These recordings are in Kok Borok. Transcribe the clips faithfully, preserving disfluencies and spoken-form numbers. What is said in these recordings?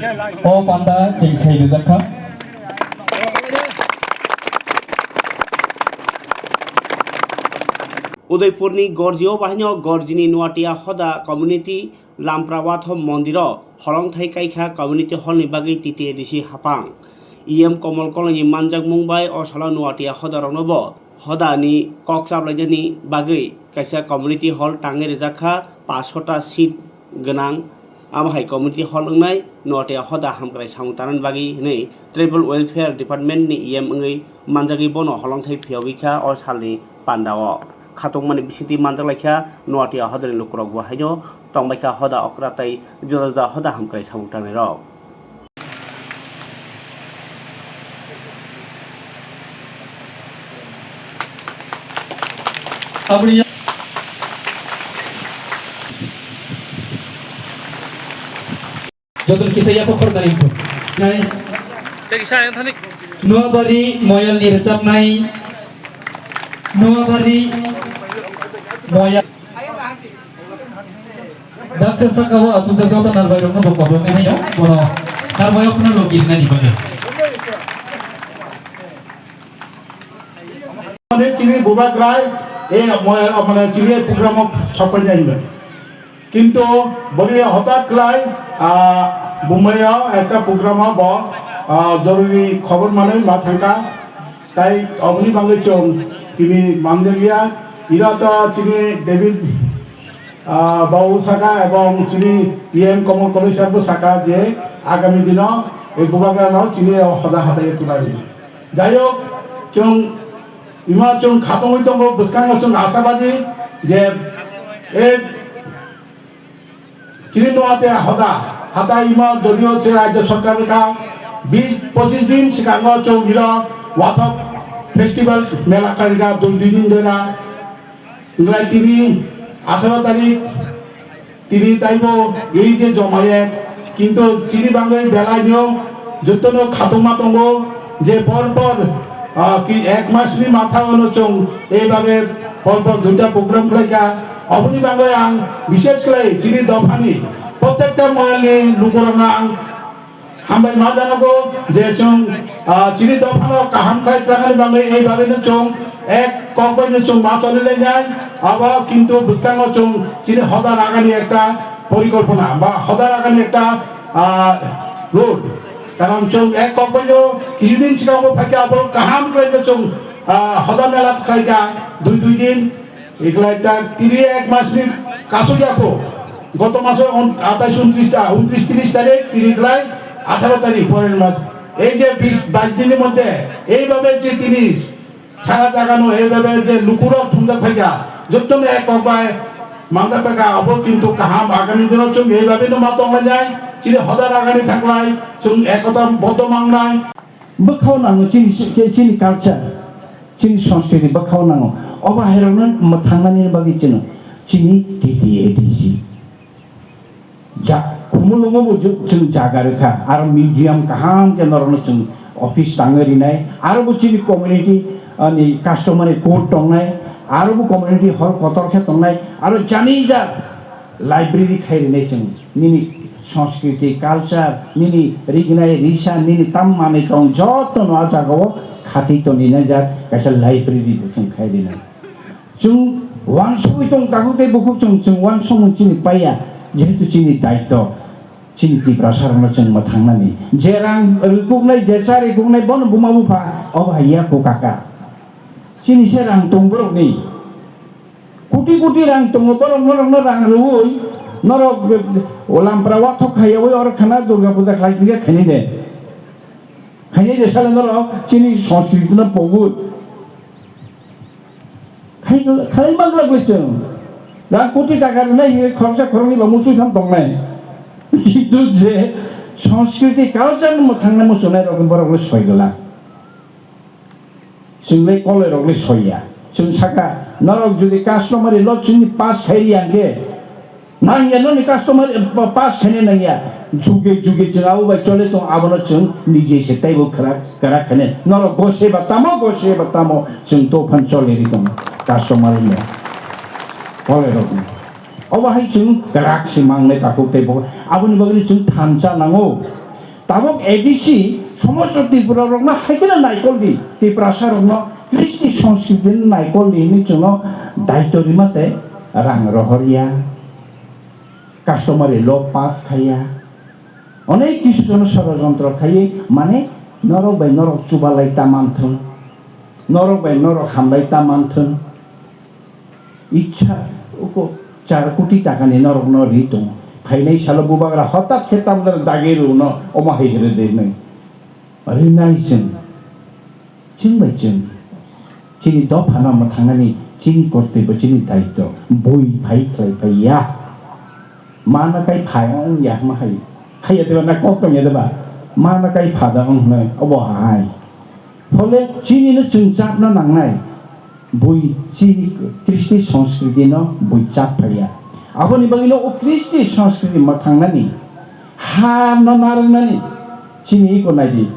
O panda cheng sai rijak kha. Udaipurni Gorjio bahaino Gorjini Nuatia Hoda Community Lampra Wathom Mondiro holongthai kaikha community hall ni bagwi T T A D C hapang. E M Komol Koloni manjakmung bai o salo Nuatia Hoda rokno bo hoda ni kok chaplainani bagwi kaisa community hall tangwi rijak kha, paanch sota seat gwnang. Amo hai community hall wngnai Nuatia Hoda hamkrai samung tanani bagwi hwnwi Tribal Welfare Department ni E M wngwi manjagwi bono holongthai phiyogwi kha o salni pandao. Khatungmani bisingtwi manjak lai kha Nuatia Hodani lukurokbo haino tongbai kha hoda okra tei juda juda hoda hamkrai samung tangnai rok. Aboni joto kisa yapo khornai. Nai. Tei kisa yang thani. Nuabari Moyal ni resap nai. Nuabari Moyal. Daksa saka o aswk jak joto narbai rokno bo kobroknai haino bono narbai o kheno logi rwnani bagwi. Mane chini bubagra e moya mane chini program o sapai jai. Kintu bori hotat klai, ah, Bombay o ekta program o bo, ah, jorori khobor manwi ma thangkha. Tai oboni bagwi chwng tini manjakya. Ira to chini David, ah, babu saka ebong chini E M Komol Koloi sir bo saka je agami dino ei bubagra no chini hoda hatai tulai. Jai hok, chwng ima chwng khatungwi tongo, bwskango chwng ashabadi je ei Chini Nuatia Hoda, hatai imo jodio je Rajya Sarkar ka bis pochis din sikango chwng iro Wathok Festival mela karika dui dui din jora. Wngkha tini atharo tarik, tini taibo ei je jomaye, kintu chini bagwi belai no jotono khatungma tongo je por por, ah, ki ek mas ni matha o no chwng ei babe por por duita program khlaikha. Oboni bagwi ang bishesh khlai chini dophani protekta moyalni lukurokno ang hambai ma janago je chwng, ah, chini dophano kaham khlai twlangani bagwi ei babe no chwng ek kok bai no chwng ma choli lainai. Abo kintu bwskango chwng chini hoda ragani ekta porikolpona ba hoda ragani ekta, ah, road. Karon chwng ek kok bai no kisi din sikango phaikha abo kaham khlai no chwng, ah, hoda mela khlaikha dui dui din. Eklai ta tiri ek mas ni kasu jako. Goto maso on, atais untris ta, untris tris tarik tiri klai atharo tarik porer mas. Ei je bis bais din ni moddhe ei babe je tini sara jaga no ei babe je lukurok thumjak phaikha, jotto no ek kok bai manjak phaikha, abo kintu kaham agami dino chwng ei babe no ma tonglainai, chini hoda ragani thanglai, chwng ekota boddo mangnai. Bwkhao nango chini, chini culture, chini sanskriti bwkhao nango. Obo hairokno mwthangnani bagwi chwng chini T T A D C. Ja, Khumulwngo bo ju-, chwng jaga rwkha, aro museum kaham khe norokno chwng office tangwi rinai, aro bo chini community, ani customary court tongnai, aro bo community hall kotor khe tongnai, aro janija library khai rinai chwng, nini sanskriti, culture, nini rignai, risa, nini tam manwi tong jotono a jagao khatwi tongrinai jak kaisa library bo chwng khai rinai. Chwng uansugwi tong takhuk tei bukhuk chwng, chwng uansukmung chini paiya, jehetu chini daityo, chini Tiprasa rokno chwng mwthangnani. Je rang rikuknai, je cha rikuknai, bono buma bupha, obo hai ya ko kaka. Chini se rang tong borokni. Koti koti rang tongo, borok norokno rang rwui, norok, o, lampra wathok khaiyaui oro khana Durga puja khlai tongya khainai de. Khainai de sale norok chini sanskriti no pogwi. Khai, khlai manglak le chwng. Rang koti taka rwnai hinkhe khoroksa khoroknwi ba muchung tham tongnai. Kintu je sanskriti culture no mwthangnai muchungnai rok borok le soi glak. Chwng le koloi rok le soiya. Chwng saka, norok jodi customary law chwngni pass khai riya hwnkhe, nangya noni customary, eh, pa-, pass khaina nangya. Juge juge chwng abo bai chole tong, abono chwng nije se taibo kwrak, kwrak khainai. Norok gose ba tamo, gose ba tamo, chwng to phan chole ri tong customary law. Koloi rok ni. Obo hai chwng kwrak se mangnai takhuk tei bo. Aboni bagwi chwng thansa nango. Tabuk A D C somosto Tripura rokno haikhe naikol di, Tiprasa rokno Kristi Sanskriti naikol di hinwi chwngno daityo rima se rang rohor ya, customary law pass khaiya, onek kisu jono sorojontro khaiwi mane norok bai norok chubalai ta manthung, norok bai norok hamlai ta manthung. Icha uko char koti takani norokno ri tongo. Phainai salo bubagra hotat khe tamjani dagi rwno omo hai hwnwi rinai. Rinai chwng. Chwng bai chwng. Chini dophano mwthangnani chini kortoi bo chini daityo. Bui phai khlai phai ya. Mano kai phai wng ya ma hai. Hai ya deba na kok tong ya deba. Mano kai phada wng hwnwi obo hai. Phole chini no chwng chapna nangnai, bui chini Kristi Sanskriti no bui chap phaiya. Aboni bagwi no o Kristi Sanskriti mwthangnani, ha no narwknani chini iko naidi.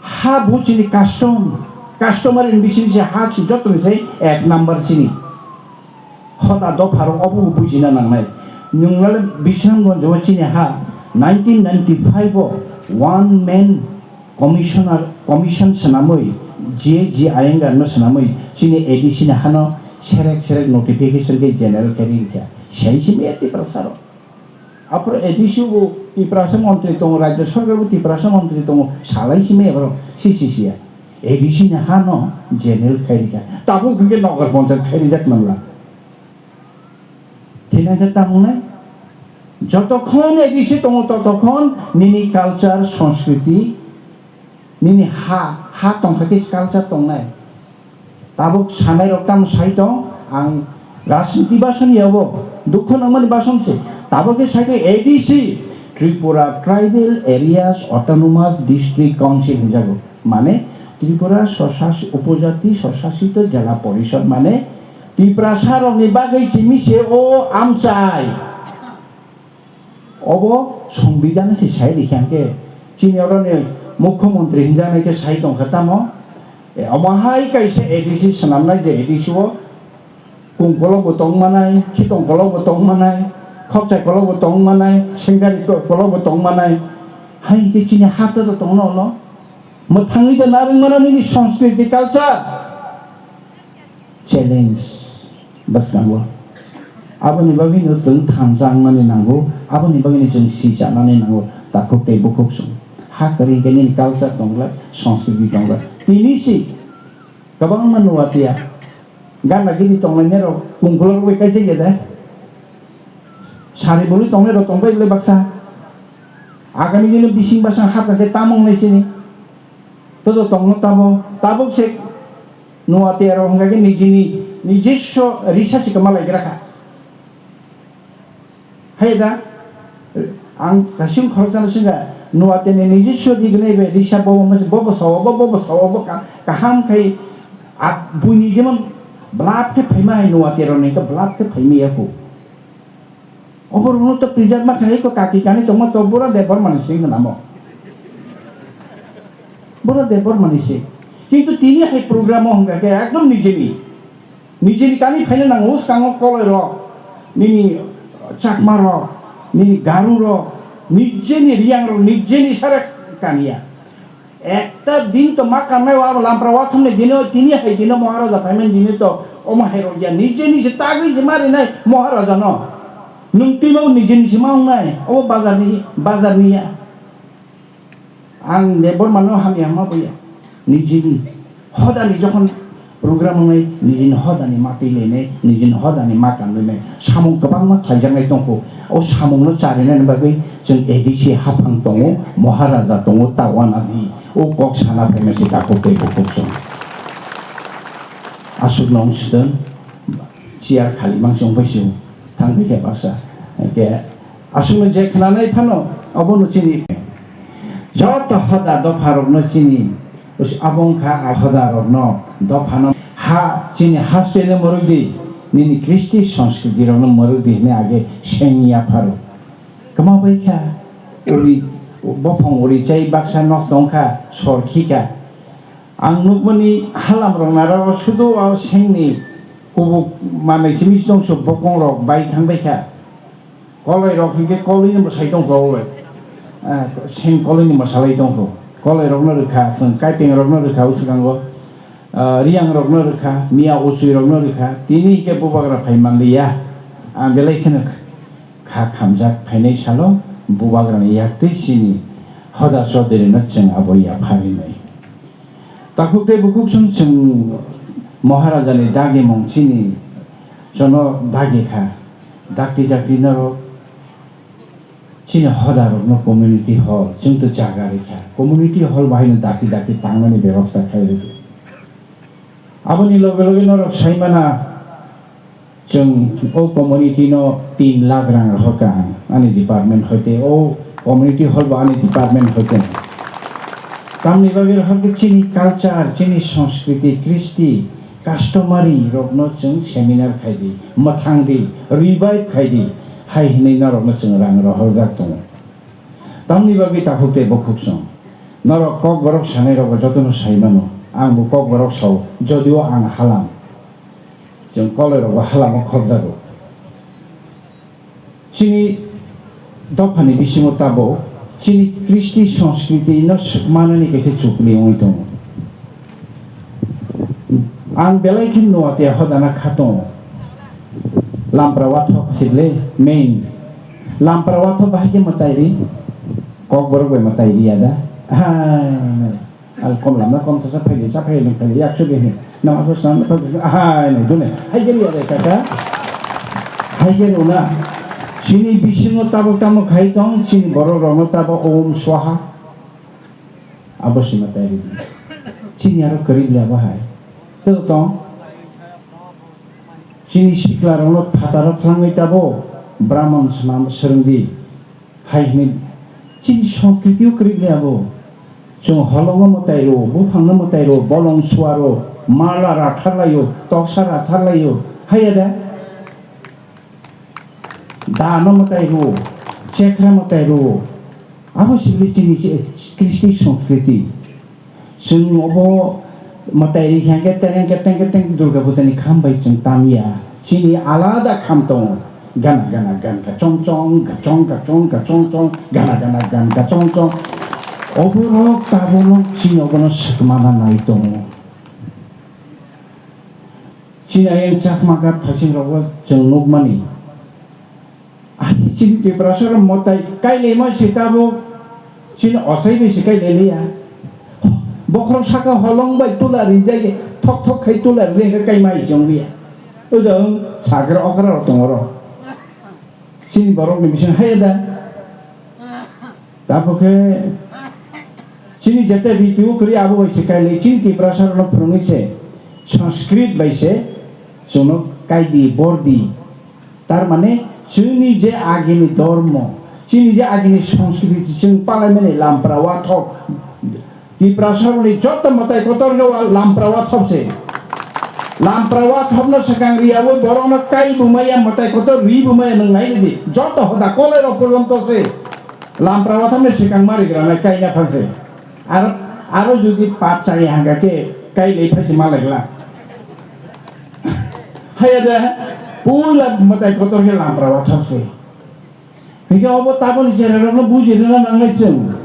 Ha bo chini custom, customary ni bising se ha si joto ni sai ek number chini. Hoda dopharok obo bujina nangnai. Nwng lale Bisramganj o chini ha nineteen ninety-five o one man commissioner, commission swnamwi G G Iyengar no swnamwi chini A D C ni hano serek serek notification khe general khe ringkha. Sai simi A T Prasaro. Aphuru A D C bo Tiprasa montri tongo, Rajya Sarkar bo Tiprasa montri tongo, salai simi aphuru C C C ya. A D C ni hano general khairikha. Tabuk hwnkhe Nagar Panchayat khairijak nangla. Thina khe tamo nai? Jotokhon A D C tongo, totokhon nini culture, sanskriti, nini ha, ha tongkha khe culture tongnai. Tabuk sanai rok tamo sai tong, ang rajniti bason yabo, dukho nangmani bason se. Tabuk khe sai tong A D C, Tripura Tribal Areas Autonomous District Council hinjago. Mane Tripura Swsas-, Upojati Swsasito Jela Porishod, mane Tiprasa rokni bagwi simi se o amchai. Obo Songbidan se sai rikha hwnkhe, chini oroni Mukhyamantri hinjaknai khe sai tongkha tamo? E, omo hai kaisa A D C swnamnai je A D C o kung kolok bo tong manai, khitong kolok bo tong manai, khokchai kolok bo tong manai, sengari ko-, kolok bo tong manai. Hai hwnkhe chini ha to tongno ono. Mwthangwi da narwk mano nini sanskriti culture. Challenge bwskango. Aboni bagwino chwng thansa wngnani nango, aboni bagwino chwng sichanani nango, takhuk tei bukhuk chwng. Ha kwrwi hwnkhe nini culture tongla, sanskriti tongla. Tini si kwbangma nuatiya gana gini tonglainai rok kungkula rok bai kaisa gede. Sari bului tongnai rok tongbai le baksa. Agami dino bising basang hapna khe tamo wngnai sini. Todo tongno tamo, tabuk se nuatiya rok hwnkha khe nijini, nijiswa risa se kwma lai gra kha. Hai da, ang kaising khoroksa no swngkha, nuatiya ni nijiswa digini bai risa bo, bo, bo, bo sawa, bo, bo, bo sawa, bo ka-, kaham khai, a, buini jemon blood khe phaima hai nuatiya rok ni khe blood khe phaima ya kho. Oborokno to preserve ma khlai kho, kaki kani tongma to bura Debbarma ni sing hwnamo. Bura Debbarma ni sing. Kintu tini hai program o hwnkha khe ekdom nijeni. Nijeni kani phaina nango, bwskango Koloi rok, nini Chakma rok, nini Garu rok, nijeni Riyang rok, nijeni sara kaniya. Ekta din to ma kanai o abo lampra wathumni dino tini hai dino Maharaja phaimani dini to omo hai rok ya nije nije tagwi se ma rinai Maharaja no. Nwng twima o nije nije ma wngnai obo bazar ni, bazar ni ya. Ang Debbarma no hamya hama bo ya. Nije ni hodani jokhon program wngnai nijini hodani matwi lainai, nijini hodani ma kanlainai. Samung kwbangma thaijaknai tongkho. O samungno charinani bagwi chwng A D C haphang tongo, Maharaja tongo, ta wanadi. O kok sana phaima se takhuk tei bukhuk chwng. Aswkno wng swtwng, chair khali mang se wng pai se wng. Thang bai khe baksa. Hwnkhe aswkno je khwnanai phano, obono chini. Joto hoda dopha rokno chini, abo wngkha a hoda rokno, dopha no ha, chini haste no mwrwk di, nini Kristi Sanskriti rokno mwrwk di hwnwi age seng ya pharo. Kwma bai kha, uri, bophang uri chai baksa nok tong kha, sor khi kha. Ang nukmani halam rok naro sudu o sengni kubuk manwi simi tong su bokong rok bai thang bai kha. Koloi rok hwnkhe koloi no bwsai tong kha o bai. Ah, seng koloi ni mwsalai tongkho. Koloi rokno rwkha, chwng kaipeng rokno rwkha, o swkango, ah, riyang rokno rwkha, miya uchui rokno rwkha, tini hwnkhe bubagra phai manliya. Ang belai kheno kha khamjak phainai salo bubagrani yaktwi chini hoda choudhury no chwng abo yapharinai. Takhuk tei bukhuk chwng chwng Maharajani dagimung chini jono dagi kha. Dakti dakti norok chini hoda rokno community hall chwng to jaga rikha. Community hall bahai no dakti dakti tangmani bebostha khai rikha. Aboni loge loge norok saimana, chwng o community no tin lakh rang rohorkha ang ani department hoite, o community hall bo ani department hoite. Tamni bagwi rohorkha chini culture, chini sanskriti, kristi, customary rokno chwng seminar khaidi, mwthangdi, revive khaidi, hai hwnwi norokno chwng rang rohorjak tongo. Tamni bagwi takhuk tei bukhuk chwng norok kokborok sanai rokbo jotono sai mano, ang bo kokborok sao, jodio ang halam. Chwng koloi rokbo halamo khopjago. Chini dophani bisingo tabuk chini kristi sanskriti no swkmanani kaisa chukli wngwi tongo. Ang belai khe Noatia hodana kha tongo. Lampra wathok sibole main. Lampra wathok bahai khe mwtai ri. Kokborok bai mwtai ri ya da. Hai. Al kom lamna kom thasa phaidi, sa phaidi, phaidi, yak sudi hin. Nama ko san phaidi, ahai, nai dune. Hai geri ya kaka. Hai geri una. Chini bisingo tabuk tamo khai tong, chini borok rokno tabuk om swaha. Abo sima tayari. Chini aro kwrwi le abo hai. Tei tong. Chini sikla rokno phataro thangwi tabo. Brahman swnam swrwngdi. Hai hwnwi chini sanskriti o kwrwi le abo. Chwng holongo mwtai rwo, buphangno mwtai rwo, bolong sua rwo, mala ratharlaio, toksa ratharlaio. Haiya da? Dano mwtai rwo, chekra mwtai rwo. Abo sibli chini se-, kristi sanskriti. Chwng obo mwtai rikha hwnkhe tereng keteng keteng Durga Puja ni kham bai chwng tam ya. Chini alada kham tongo. Gana gana gan ka chong chong, ga chong ga chong, ga chong chong, gana gana gan ka chong chong. Oborok tabukno chini obono swkmana nai tongo. Chini ayang Chakma kha phaising rogo chwng nukmani. Ani chini Tiprasa rok mwtai kailaima se tabuk chini ochai bai se kailai liya. Bokhorok saka holong bai tula rijai thok thok khai tula rijai kaima se wng liya. Oda wng sakra okra rok tongo rok. Chini borok ni bising hai da. Tabuk khe chini jete riti o kwrwi abo bai se kailai chini Tiprasa rok no phwrwngwi se Sanskrit bai se chwngno kaidi bordi. Tar mane, chwngni je agini dormo, chini je agini sanskriti, chwng palaimani lampra wathok, Tiprasarokni joto mwtai kotor no lampra wathok se. Lampra wathokno swkang riyawi borokno kai bumaya, mwtai kotor ri bumaya, nwng nai ridi. Joto hoda kolairok porjonto se. Lampra wathokni swkang ma rigranai kaina phan se. Aro, aro jodi pap chaya hangka khe kai lai phai se ma lai glak. Haya de, puila mwtai kotor khe lampra wathok se. Hingke obo taboni cherai rokno bujina nangnai chwng.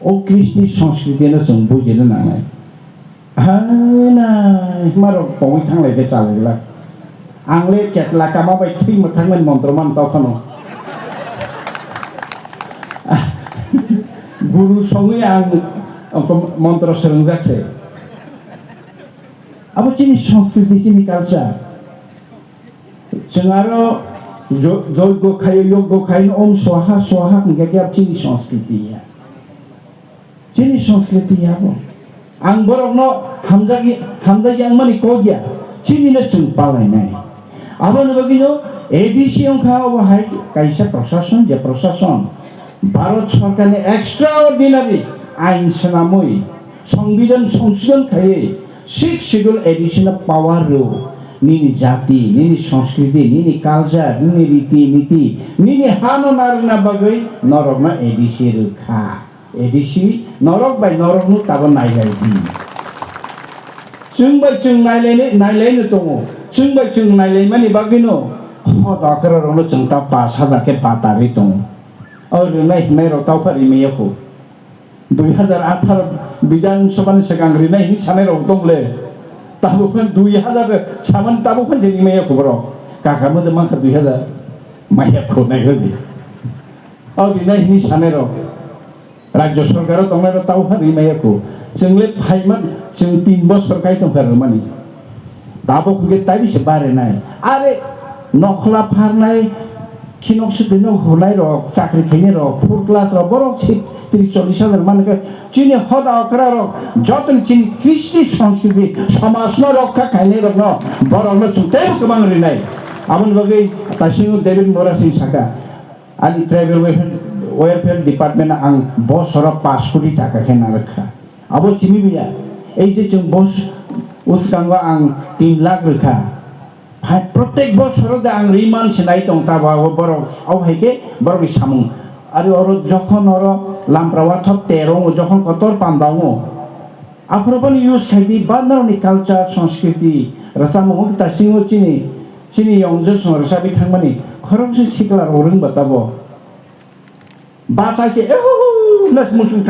O Kristi sanskriti no chwng bujina nangnai. Hai na, hima rok pogwi thanglai khe chalai glak. Ang le ketla kama bai thwi mwthangmani montro man tau phano. Guru songwi ang montro swrwngjak se. Abo chini sanskriti, chini culture. Chwng aro jo-, joigo khaio, yoggo khaino om swaha, swaha hwnkhe khe abo chini sanskriti ya. Chini sanskriti ya bo. Ang borokno hamjagwi, hamjagwi ang mani kok ya. Chini no chwng palainai. Aboni bagwino A D C wngkha obo hai kaisa prosason, je prosason Bharat Sarkarni extraordinary ain swnamwi, Songbidan songsodon khaiwi, Sixth Schedule A D C no power rw, nini jati, nini sanskriti, nini culture, nini riti niti, nini hano narwkna bagwi norokno A D C rwkha. A D C norok bai norokno tabo nailai di. Chwng bai chwng nailai, nailaino tongo. Chwng bai chwng nailaimani bagwino hoda kwrwrokno chwng ta pass hajar khe patarwi tongo. O rinai hinai rok tau pha rimaya kho. Dui hazar atharo Bidhan Sabha ni swkang rinai hin sanai rok tong le. Tabuk phan dui hazar saman tabuk phan je rimaya kho borok. Kaka mo de mankha dui hazar. Maya kho nai rodi. O rinai hin sanai rok. Rajya sarkar o tongnai rok tau pha rimaya kho. Chwng le phaiman chwng tin bosor kai tongkha rwmani. Tabuk hwnkhe taibi se barinai. Are nokhla pharnai, khinok swtwino hwnai rok, chakri khainai rok, fourth class rok, borok si tris chollish hajar man khe chini hoda okra rok, joto chini kristi sanskriti somajno rokha khainai rokno, borokno chwng teibo kwbang rinai. Aboni bagwi Taising David Mora Singh saka, ani tribal welfare, welfare department ang bosoro pash koti taka khe narwkha. Abo chini biya, ei je chwng bos uskango ang tin lakh rwkha. Hai, protek bosoro de ang riman se nai tong ta ba, bo borok, abo hai khe borokni samung. Ari oro jokhon oro lampra wathok tero ongo, jokhon kotor panda ongo. Aphuru boni use khai di, ba norokni culture, sanskriti, rwchapmung wngkha ta singo chini, chini yongjwk song rwchapwi thangmani, khoroksa sikla rok rwng ba tabo. Bachai se, "Ehuhu," hwnwi se muchung